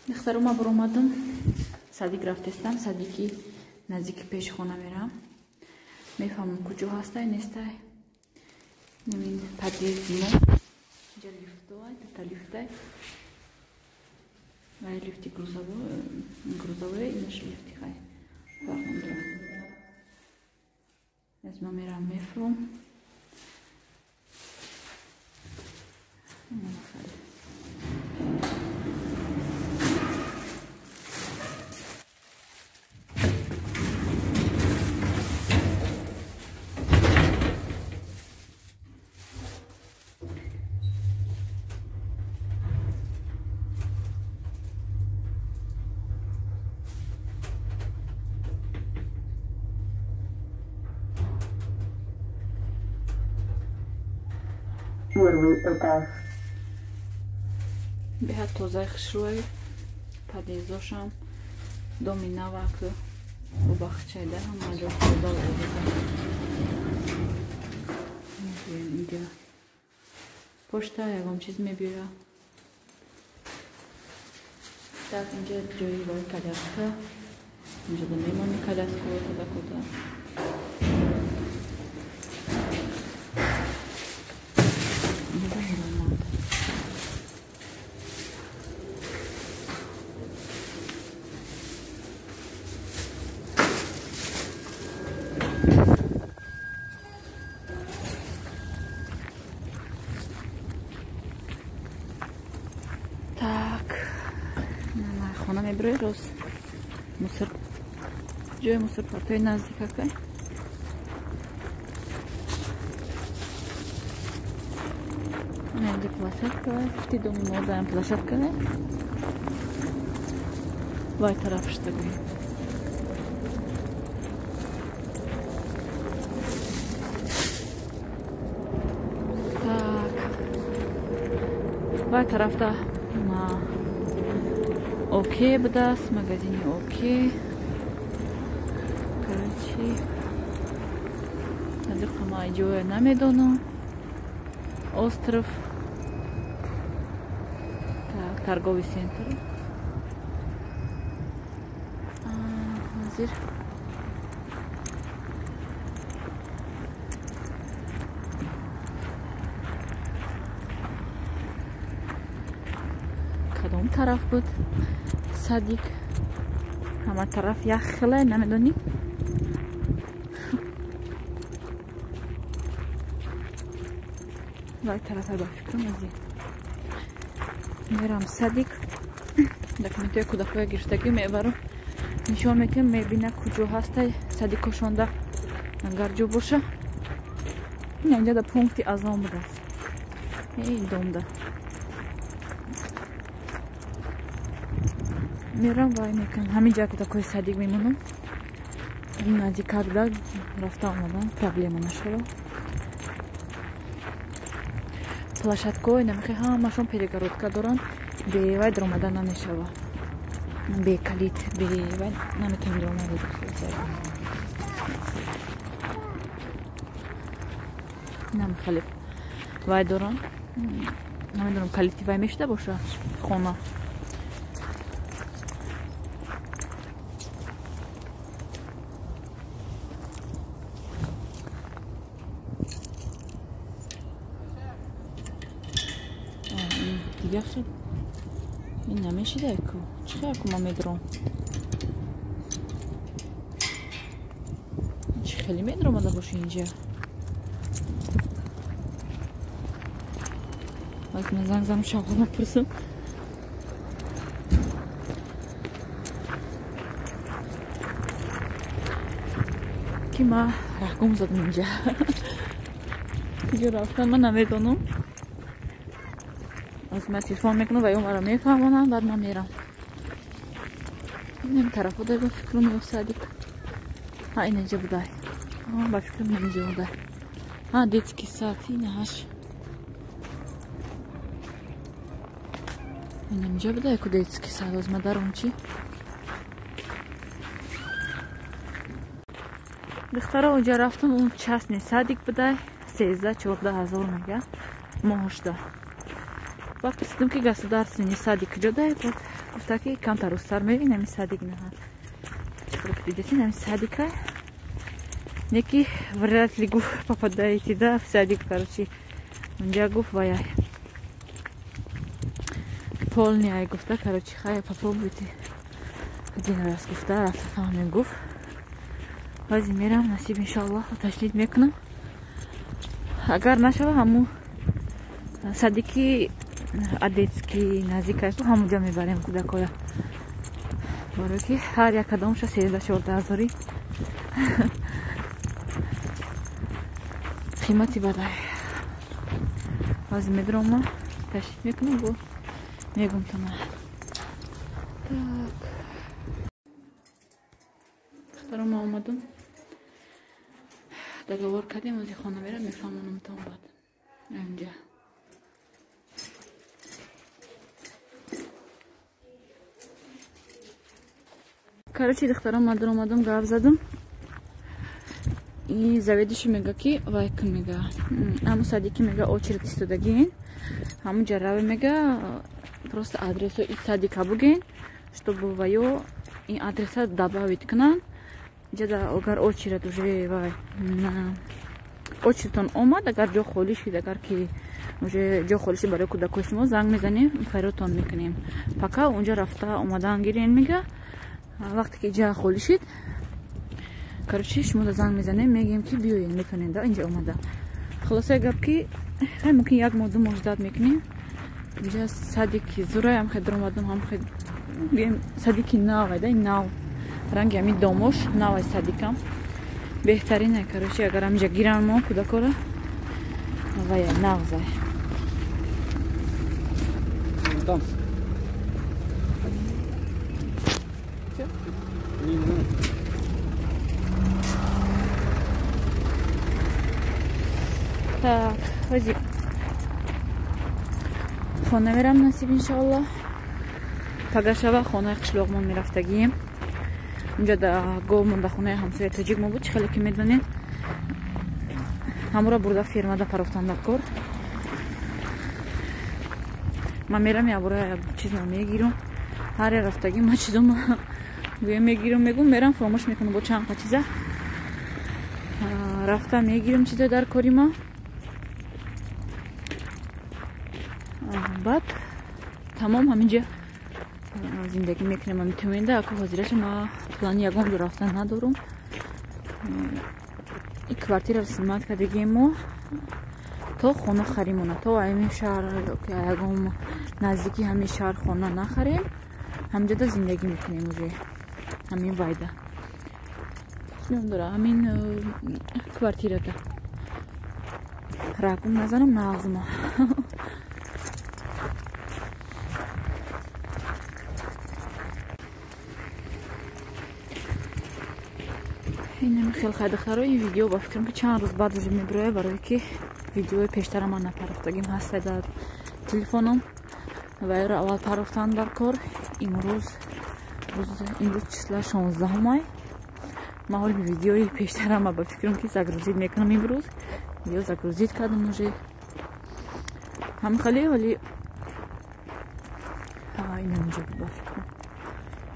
Духтаро, ма баромадам, садик рафтестам, садики наздики пеши хона мерам. Мефаҳмам, куҷо ҳастай, нестай. Намин подъезди мо. Инҷа лифтоай, дута лифтай. Вай лифти грузовой, инаш лифти хай. Фарқ надорад. Аз ма мерам, мефурам. Первый этаж. Беҳад тозаи хушрӯй подъездошам, доми наваку бо бахчайда, ҳама ҷо тоза ва озода. Инҷа почта, ягон чиз мебиёяд. Так, инҷа ҷои барои коляска, инҷа мемонӣ коляску тоза-кота. Так, хона мебирои, рост мусор, ҷои мусорпартои наздикакай. Инҷа площадка, пушти доми мо даям площадка. Вай тараф шуда гӯем. Так, вай тарафта Окей будааст, магазини Окей. Короче, назир ма ҷоя намедонам. Остров. Так, торговый центр. Назир. Кадом тараф буд? Садик. Ҳама тараф як хеле, намедонӣ? Вай тарафа ба фикрам ази. Мерам садик. Документҳои кӯдакҳоя гирифтагӣ мебарам. Нишон мекунам, мебина куҷо ҳастай садикошонда, агар ҷо боша. Инҷа да пункти Азон будааст. Ин домда. Мерам, вай мекунам. Ҳамин ҷа кӯдакҳои садик мемонам. Наздикакда рафта омадан проблема нашава. Площадкаҳои намехе ҳамашон перегородка доранд, бевай даромада намешава. Бе калит, бевай наметавонӣ даромада. Намехеле вай доранд. Намедонам, калити вай мешуда боша хона. Дига хел ин намешида ку. Чӣ хел ку ма медром? Чӣ хеле медромада боши инҷа? Аз ман занг занам, шавҳама пурсам. Ки ма раҳгум задам инҷа. Куҷо рафтан ман намедонам. Аз ман телефон мекунам ва ё маро мефаҳмонам, баъд ман мерам. Инам тарафо дай ба фикрам ё садик. Ҳа, ин инҷа будай. Ба фикрам инҷа будай. Ҳа, детский сад, ин ҳаш. Ин инҷа будай ку детский сад, аз ма даром чӣ? Духтаро, онҷа рафтам, он частный садик будай, 13-14 ҳазор мега моҳошда. Баъд пурсидам, ки государственный садик куҷо дае, баъд гуфта, ки камтар рӯзтар мерин, ҳамин садик наҳа. Чӣ дидесин, ҳамин садика. Не ки вряд ли, гуфт, попадаете, да, в садик, короче. Унҷа, гуфт, ваяй. Полный ай, гуфта, короче, хай попробуйте. Один раз, гуфта, рафта фаҳмем, гуфт. Баъзе мерам, насиб, иншоаллоҳ, ташдид мекунам. Агар нашава, ҳамун садики детский наздик аст, ҳамунҷа мебарем кӯдакоя. Барое ки ҳар як кадомша 13-14 ҳазорӣ қимати бадай. Баъзе медурам, ма ташдид мекунам, бо мегум тона. Так. Духтарам, омадам. Договор кардем, ози хона мерам, мефаҳмонам тон баъд. Инҷа. Короче, духтарам, ман омадам, гап задам. И заведующий мега, ки вай кун, мега. Ҳамун садики, мега, очередь истодагин. Ҳамун ҷараве, мега, просто адресо и садика буген, чтобы ваё ин адреса добавить кунанд. Инҷа агар очередь уже вай очередтон омад, агар ҷо холӣ шид, агар ки уже ҷо холӣ шид барои кӯдакои шумо, занг мезанем, фарёдтон мекунем. Пока унҷа рафта омадан гирен, мега. Вақте ки ҷа холӣ шид, короче, шумо занг мезанем, мегӯем, ки биёед, метавонед да инҷа омада. Хулосаи гап, ки хай мумкин як моҳ, 2 моҳ ждать мекунем. Инҷа садики зурай ҳам хел даромадам, ҳам хел гӯем садики навай да, нав. Ранги ҳамин домош навай садикам. Беҳтаринай, короче, агар ҳаминҷа гиран мо кӯдакора, вая нағзай. Там. Так, ози хона мерам, насиб, иншоаллоҳ. Пагашава хонаи қишлоқмон мерафтагием. Унҷа да говмон да хонаи ҳамсояи тоҷик мо буд, чӣ хеле ки медонед. Ҳамура бурда фермада парофтан дар кор. Ман мерам, ябора чизма мегирам. Ҳар я рафтагӣ ман чизома гӯя мегирам, мегум, мерам, фаромӯш мекунам бо чанд қа чиза. Рафта мегирам чизо дар кори ма. Баъд тамом, ҳаминҷа зиндагӣ мекунем, ҳамин Тюменда. Аку ҳозираша ма плани ягон ҷо рафтан надорум. И квартираро снимать кардагием мо то хона харимона, то ҳамин шаҳр, ягон наздики ҳамин шаҳр хона нахарем, ҳаминҷода зиндагӣ мекунем уже ҳамин вайда. Ном дора ҳамин квартирада. Ракум назанам, нағзма. Инами хел, хай, духтаро, ин видео ба фикрам, ки чанд рӯз баъд уже мебирояд, барое ки видеои пештара ман напарафтагим ҳаста дар телефоном. Вайро аввал парофтан дар кор. Имрӯз числа 16 май. Ман ҳоли видеои пештара ма ба фикрам, ки загрузить мекунам имрӯз. Видео загрузить кардам уже. Ҳам хеле ҳоли инам инҷа буд, ба фикрам.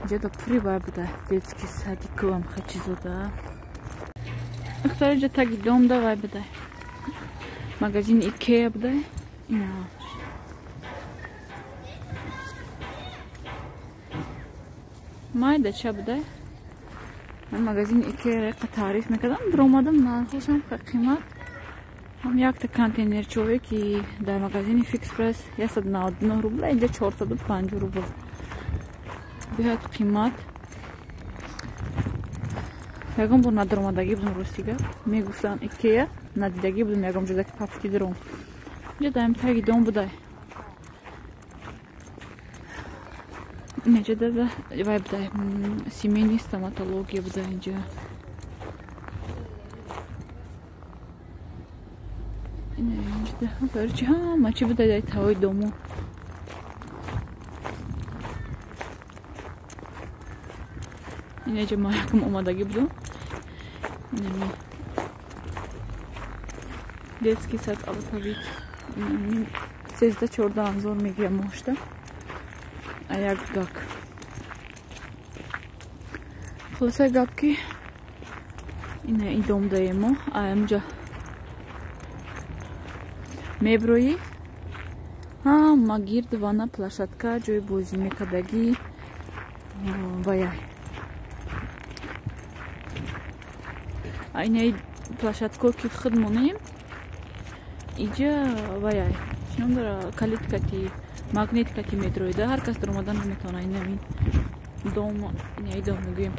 Инҷа да пури вай буда, детский садику ам хел чизо да. Духтар, инҷа таги дом да вай буда. Магазин Икея буда. Ина. Майда ча буда? Ман магазин Икея қа таъриф мекардам, биромадам, нархошам қимат. Ҳам якта контейнерчове, ки дар магазини Фикс Прайс 199 рубла, инҷа 450 рубл. Беҳад қимат. Ягон бор надаромадагӣ будам, рости гап. Мегуфтам Икея, надидагӣ будам ягон ҷода, ки папки дуром. Инҷа даем таги дом буда. Инҷа да вай буда, семейный стоматология буда инҷа. Инҷа короче, ҳама чи буда дар тавои дому. Инҷа ма якум омадагӣ будам. Инами детский сад, алфавит. Инами 13-14 ҳазор мегирам мошта. Як кӯдак. Хулоса гап ки ина идом даем мо. Аямҷа меброӣ ҳама гирд вана площадка ҷои бозӣ мекардагӣ ваяй. Инаи площадко ки худ монем иҷа ваяй чӣ ном дора калиткати магниткати медроида ҳар кас даромада наметавона. Инамин дом инаи дом мегӯем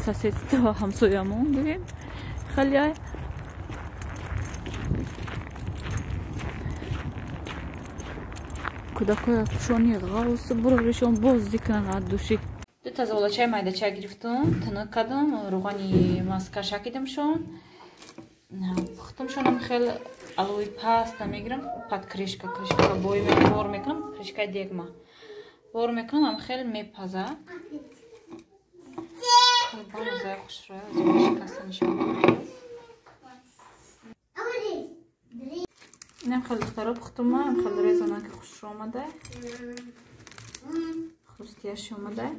соседство ҳамсоямон гӯем хеле кӯдакоя кушони ғавс буроришон бозӣ кунанд аз души. Дута золачаи майдача гирифтум, тунук кардум, рӯғани маска шакидамшон, пухтумшонам хел алои паста мегирам, пад кришка, кришка бой бор мекунам, кришкаи дегма бор мекунам, ам хел мепаза. Бамазаи хушрӯя аз шикаста нишон. Инам хел духтаро пухтума, ам хел резона ки хушрӯ омада. Хрустияш омада.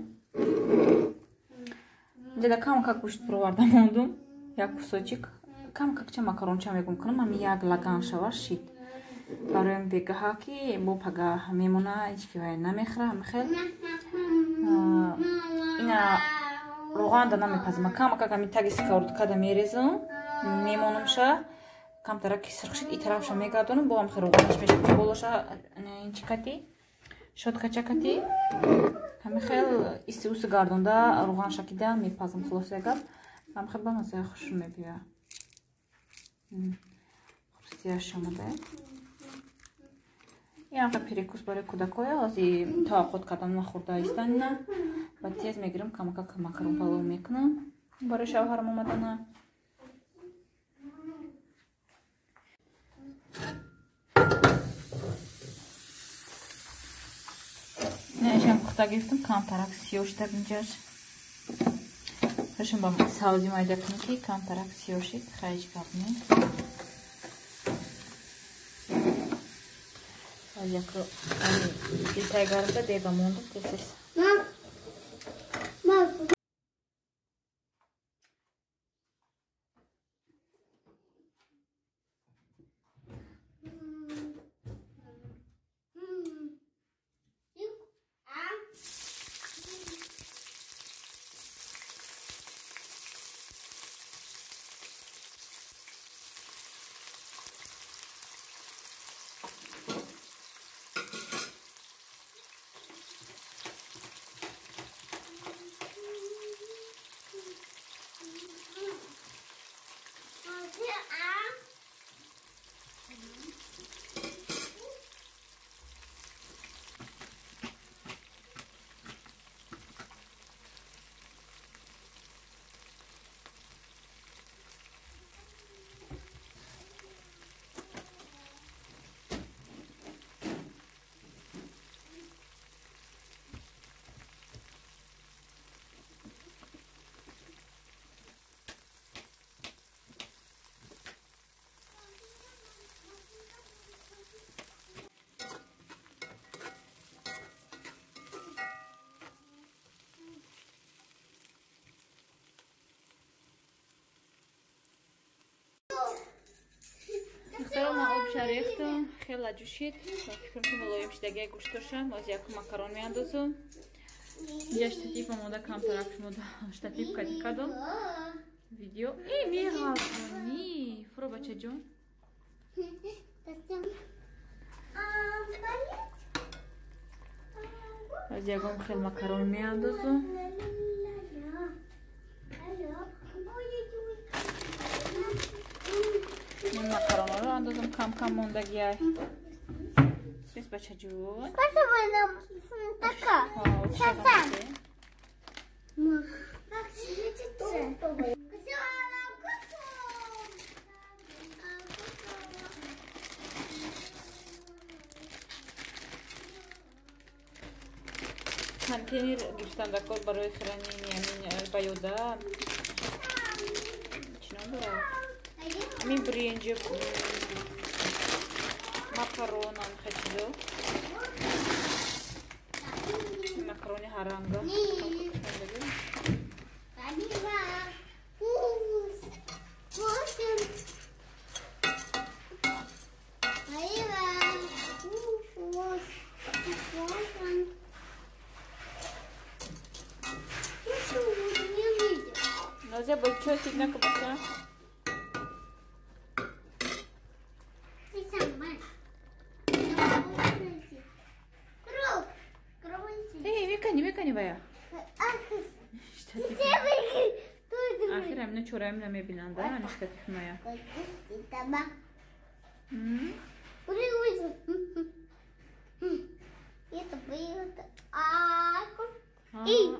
Деда кам как гӯшт бироварда мондум, як кусочек, кам какча макаронча мегум кунам, ами як лаган шава шид. Бароям бегаҳа ки бо пагаҳ мемона, ҳеҷ ки вай намехӯра, ами хел. Ина рӯғанда намепазам, кам как ами таги сковородкада мерезам, мемонамша, камтара ки сирх шид, и тарафша мегардонам, бо ам хел рӯғанаш мешавад, болоша инчикати, шоткачакати. Ҳами хел иси уси гардонда рӯған шакида мепазам. Хулоса гап ҳам хел ба мазаи хуш мебиёяд. Хрустияш омада. Ин хел перекус барои кӯдакоя ҳози таваққут кардан нахӯрда истанина. Ба тез мегирам камакак макарон палов мекунам барои шавҳарам омадана. Инашам пухта гирифтам, камтарак сиёҳ шидаг инҷаш. Ҳашам ба савзи майда кунам ки камтарак сиёҳ шид, хайҷ гап не. Яко илтай гармда дега мондум тез. Духтаро, ман обша рехтам, хеле ҷӯшид. Фикрам ки мулоим шидагия гӯштошам. Оз яку макарон меандозам. Инҷа штатив омода, камтарак шумода штатив кади кардам. Видео. Меғалтонӣ. Фуро бачаҷон. Оз ягон хел макарон меандозам. Ин макаронҳоро андозам кам-кам мондагиай. Бис бачаҷон. Контейнер гирифтан дакор барои хранения амин баёда. Чӣ ном дорад? Амин бринҷ, Макарон ам хачидо. Макарони ҳаранга. Назя, бачо, сидна кабака. Эй, мекани, мекани бая. Ахир амина чораим намебинанд, да, ани штатив моя.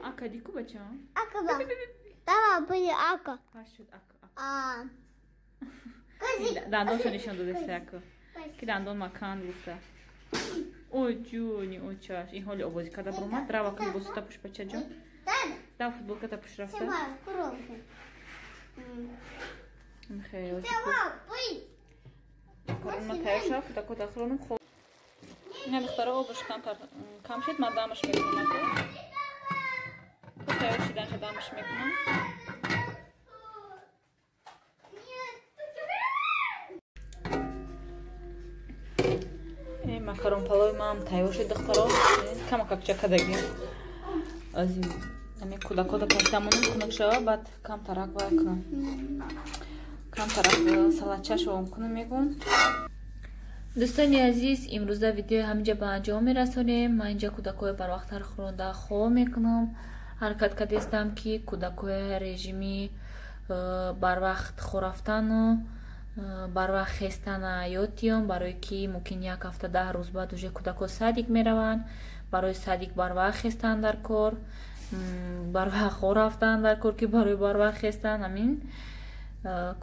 Ака, дику бача. Ака, Давай, были ака. А. Дандоншо нишон додаста ака. Ки дандон макан гуфта. О, ҷуни, о чаш. Ин ҳоли овозӣ карда баромад. Рава ка либосута пӯш, бачаҷон. Да, футболката пӯш рафта. Хеле. Макарон тайёр шава, кӯдако дахронум хоб. Ина духтаро обаш кам шид, ман дамаш мекунам. То тайёр шиданша дамаш мекунам. Макарон палови маам тайёр шид, духтаро. Камакакча кадаги. Ази ами кӯдакода кастамонум хунук шава, баъд камтарак вай кунам. Камтарак салатча шавом кунам мегӯм. Дӯстони азиз, имрӯза видеои ҳаминҷа ба анҷом мерасонем. Ман инҷа кӯдакҳои барвақттар хӯронда хоб мекунам. Ҳаракат кардастам, ки кӯдакҳои режими барвақт хӯрафтану барвақт хестана ёд диём, барое ки мумкин як ҳафта 10 рӯз баъд уже кӯдакҳо садик мераванд. Барои садик барвақт хестан дар кор, барвақт хоб рафтан дар кор, ки барои барвақт хестан. Ҳамин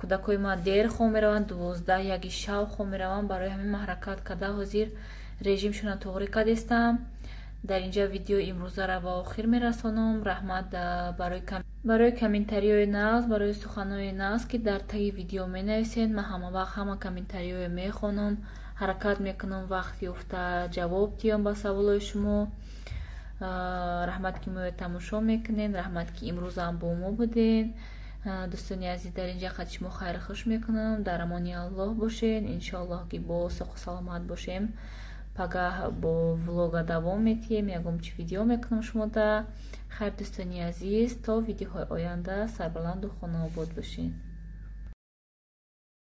кӯдакҳои ман дер хоб мераванд, 12-1 шав хоб мераванд. Барои ҳамин ман ҳаракат карда ҳозир режимшона тоғрӣ кардастам. Дар инҷа видеои имрӯзаро ба охир мерасонам. Раҳмат барои комментариҳои нағз, барои суханҳои нағз, ки дар таги видео менависед. Ман ҳама вақт ҳама комментариҳое мехонам, ҳаракат мекунам вақт ёфта ҷавоб диҳам ба саволҳои шумо. Раҳмат, ки моро тамошо мекунед, раҳмат, ки имрӯзам бо мо будед. Дӯстони азиз, дар инҷа қад шумо хайру хуш мекунам. Дар амони Аллоҳ бошед. Иншоаллоҳ, ки бо соқу саломат бошем. Пагаҳ бо влога давом метиҳем, ягон чи видео мекунам шумода. Хайр, дӯстони азиз, то видеоҳои оянда сарбаланду хонаобод бошед.